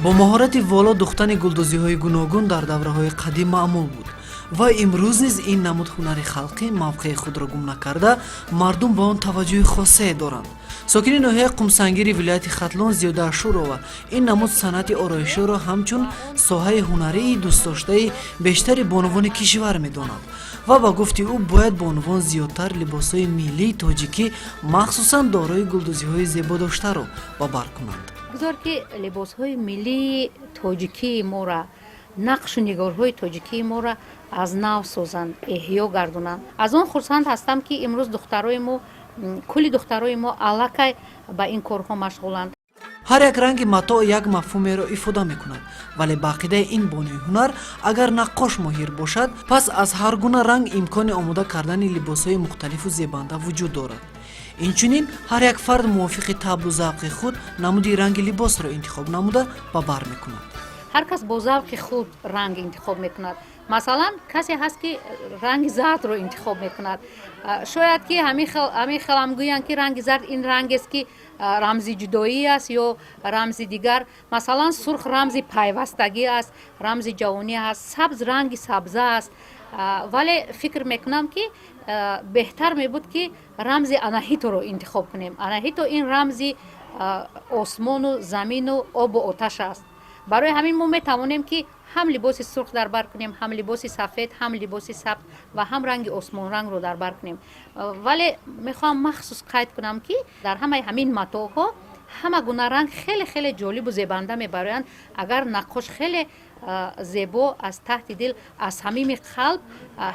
Бо маҳорати воло духтани гулдӯзиҳои гуногун дар давраҳои қадим маъмул буд ва имрӯз низ ин намуд ҳунари халқӣ мавқеи худро гум накарда, мардум ба он таваҷҷӯҳи хосае доранд. Сокини ноҳияи Қумсангири вилояти Хатлон Зиёда Ашурова ин намуд санъати ороиширо ҳамчун соҳаи ҳунарии дӯстдоштаи бештари бонувони кишвар медонад ва ба гуфти ӯ, бояд бонувон зиёдтар либосҳои миллии тоҷикӣ, махсусан дорои гулдӯзиҳои зебодоштаро ба бар кунанд. Бигзор, ки либосҳои миллии тоҷикии моро, нақшу нигорҳои тоҷикии моро аз нав созанд, эҳё гардонанд. Аз он хурсанд ҳастам, ки имрӯз духтарои мо, кулли духтарои мо аллакай ба ин корҳо машғуланд. Ҳар як ранги матоъ як мафҳумеро ифода мекунад, вале ба ақидаи ин бонуи ҳунар, агар наққош моҳир бошад, пас аз ҳар гуна ранг имкони омода кардани либосҳои мухталифу зебанда вуҷуд дорад. Инчунин ҳар як фард мувофиқи табъу завқи худ намуди ранги либосро интихоб намуда, ба бар мекунад. Ҳар кас бо завқи худ ранг интихоб мекунад. Масалан, касе ҳаст, ки ранги зардро интихоб мекунад. Шояд ки ҳамин хелам гӯянд, ки ранги зард ин рангест, ки рамзи ҷудоӣ аст ё рамзи дигар. Масалан, сурх рамзи пайвастагӣ аст, рамзи ҷавонӣ аст, сабз ранги сабза аст. Вале фикр мекунам, ки беҳтар мебуд, ки рамзи Анаҳиторо интихоб кунем. Анаҳито ин рамзи осмону замину обу оташ аст. Барои ҳамин мо метавонем, ки ҳам либоси сурх дар бар кунем, ҳам либоси сафед, ҳам либоси сабз ва ҳам ранги осмонрангро дар бар кунем. Вале мехоҳам махсус қайд кунам, ки дар ҳамаи ҳамин матоъҳо ҳама гуна ранг хеле хеле ҷолибу зебанда мебароянд, агар наққош хеле зебо, аз таҳти дил, аз самими қалб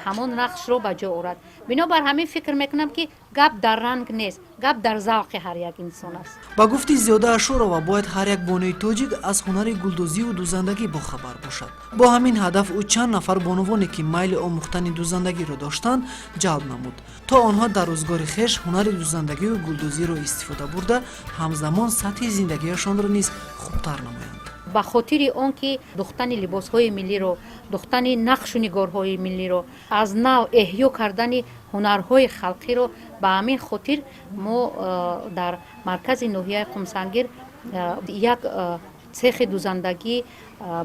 ҳамон нақшро ба ҷо орад. Бинобар ҳамин фикр мекунам, ки гап дар ранг нест, гап дар завқи ҳар як инсон аст. Ба гуфти Зиёда Ашурова, бояд ҳар як бонуи тоҷик аз ҳунари гулдӯзиву дӯзандагӣ бохабар бошад. Бо ҳамин ҳадаф ӯ чанд нафар бонувоне, ки майли омӯхтани дӯзандагиро доштанд, ҷалб намуд, то онҳо дар рӯзгори хеш ҳунари дӯзандагию гулдӯзиро истифода бурда, ҳамзамон сатҳи зиндагиашонро низ хубтар намоянд. Ба хотири он ки духтани либосҳои миллиро, духтани нақшу нигорҳои миллиро, аз нав эҳё кардани ҳунарҳои халқиро, ба ҳамин хотир мо дар маркази ноҳияи Қумсангир як цехи дӯзандагӣ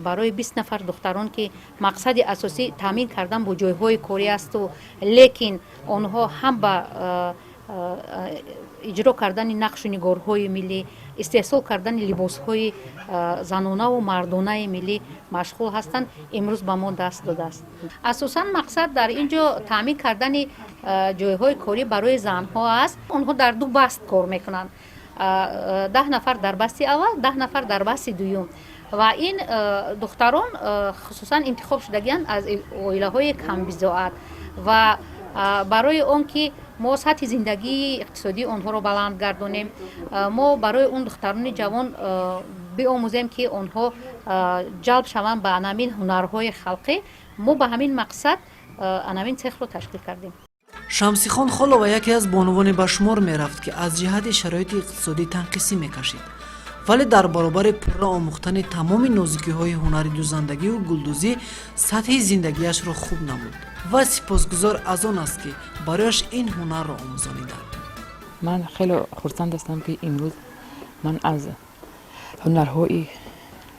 барои 20 нафар духтарон, ки мақсади асосӣ таъмин кардан бо ҷойҳои корӣ асту, лекин онҳо ҳам ба иҷро кардани нақшу нигорҳои миллӣ, истеҳсол кардани либосҳои занонаву мардонаи миллӣ машғул ҳастанд, имрӯз ба мо даст додааст. Асосан мақсад дар ин ҷо таъмин кардани ҷойҳои корӣ барои занҳо аст. Онҳо дар ду баст кор мекунанд: 10 нафар дар басти аввал, 10 нафар дар басти дуюм. Ва ин духтарон хусусан интихоб шудагианд аз оилаҳои камбизоат ва барои он ки мо сатҳи зиндагии иқтисодии онҳоро баланд гардонем, мо барои он духтарони ҷавон биомӯзем, ки онҳо ҷалб шаванд ба анамин ҳунарҳои халқӣ, мо ба ҳамин мақсад анамин цехро ташкил кардем. Шамсихон Холова яке аз бонувоне ба шумор мерафт, ки аз ҷиҳати шароити иқтисодӣ танқисӣ мекашид, вале дар баробари пурра омӯхтани тамоми нозукиҳои ҳунари дӯзандагиву гулдӯзӣ сатҳи зиндагиашро хуб намуд ва сипосгузор аз он аст, ки барояш ин ҳунарро омӯзониданд. Ман хеле хурсанд ҳастам, ки имрӯз ман аз ҳунарҳои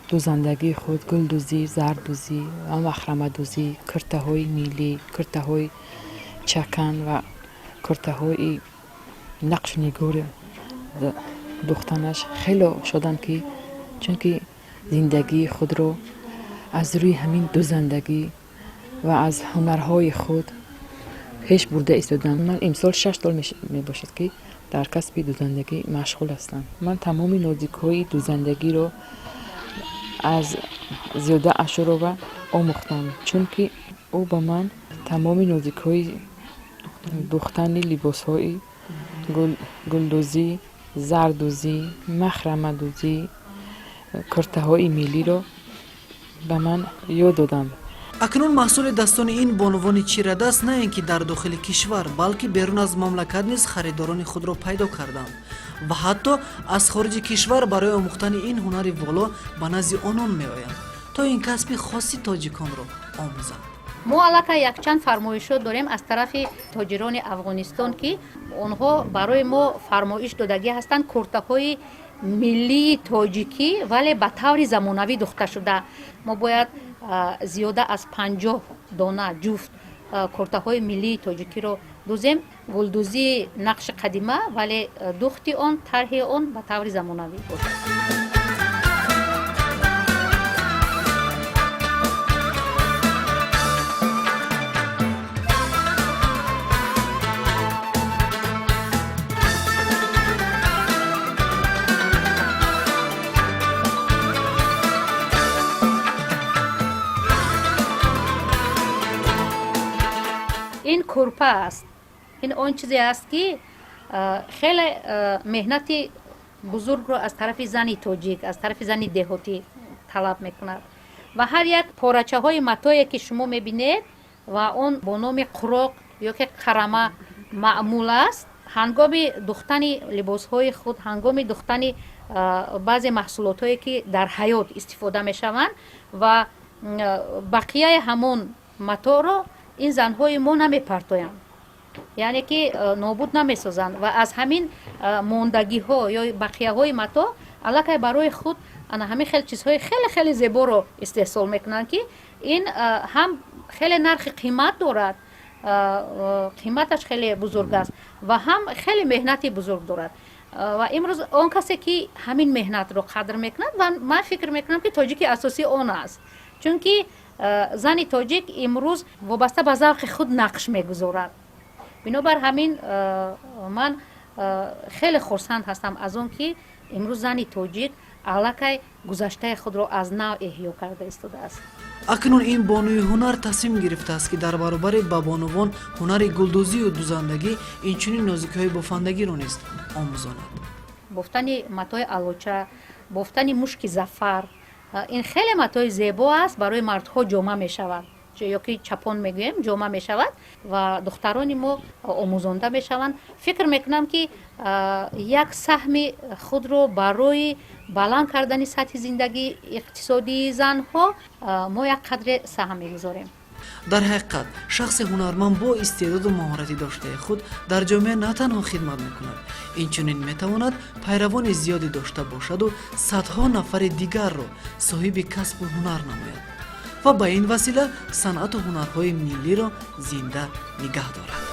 дӯзандагии худ, гулдӯзӣ, зардӯзӣ ва махрамадӯзӣ, куртаҳои миллӣ, куртаҳои чакан ва куртаҳои нақшнигори духтанаш хеле шодам, ки чунки зиндагии худро аз рӯи ҳамин дӯзандагӣ ва аз ҳунарҳои худ пеш бурда истодам. Ман имсол 6 сол мебошад, ки дар касби дӯзандагӣ машғул ҳастам. Ман тамоми нозукиҳои дӯзандагиро аз Зиёда Ашурова омӯхтам, чунки ӯ ба ман тамоми нозукиҳои духтани либосҳои гулдӯзӣ, зардӯзӣ, махрамадӯзӣ, куртаҳои миллиро ба ман ёд доданд. Акнун маҳсули дастони ин бонувони чирадаст на ин ки дар дохили кишвар, балки берун аз мамлакат низ харидорони худро пайдо карданд ва ҳатто аз хориҷи кишвар барои омӯхтани ин ҳунари воло ба назди онон меоянд, то ин касби хоси тоҷиконро омӯзанд. Мо аллакай якчанд фармоишот дорем аз тарафи тоҷирони Афғонистон, ки онҳо барои мо фармоиш додагӣ ҳастанд куртаҳои Миллии тоҷикӣ, вале ба таври замонавӣ духта шуда. Мо бояд зиёда аз 50 дона ҷуфт куртаҳои миллии тоҷикиро дузем. Гулдӯзии нақши қадима, вале духти он, тарҳи он ба таври замонавӣ бошад. Ин курпа аст. Ин он чизе аст, ки хеле меҳнати бузургро аз тарафи зани тоҷик, аз тарафи зани деҳотӣ талаб мекунад. Ва ҳар як порачаҳои матое, ки шумо мебинед ва он бо номи қуроқ ё ки қарама маъмул аст, ҳангоми духтани либосҳои худ, ҳангоми духтани баъзе маҳсулотҳое, ки дар ҳаёт истифода мешаванд, ва бақияи ҳамон маторо ин занҳои мо намепартоянд, яъне ки нобуд намесозанд, ва аз ҳамин мондагиҳо ё бақияҳои мато аллакай барои худ ана ҳамин хел чизҳои хеле хеле зеборо истеҳсол мекунанд, ки ин ҳам хеле нархи қимат дорад, қиматаш хеле бузург аст, ва ҳам хеле меҳнати бузург дорад. Ва имрӯз он касе, ки ҳамин меҳнатро қадр мекунад, ва ман фикр мекунам, ки тоҷики асосӣ он аст, чунки зани тоҷик имрӯз вобаста ба завқи худ нақш мегузорад. Бинобар ҳамин ман хеле хурсанд ҳастам аз он, ки имрӯз зани тоҷик аллакай гузаштаи худро аз нав эҳё карда истодааст. Акнун ин бонуи ҳунар тасмим гирифтааст, ки дар баробари ба бонувон ҳунари гулдӯзию дузандагӣ, инчунин нозикиҳои бофандагиро низ омӯзонад. Бофтани матои алоча, бофтани мушки зафар, ин хеле матои зебо аст, барои мардҳо ҷома мешавад ё ки чапон мегӯем, ҷома мешавад, ва духтарони мо омӯзонда мешаванд. Фикр мекунам, ки як саҳми худро барои баланд кардани сатҳи зиндагии иқтисодии занҳо мо як қадре саҳм мегузорем. Дар ҳақиқат, шахси ҳунарманд бо истеъдоду маҳорати доштаи худ дар ҷомеа на танҳо хидмат мекунад, инчунин метавонад пайравони зиёде дошта бошаду садҳо нафари дигарро соҳиби касбу ҳунар намояд ва ба ин васила санъату ҳунарҳои миллиро зинда нигаҳ дорад.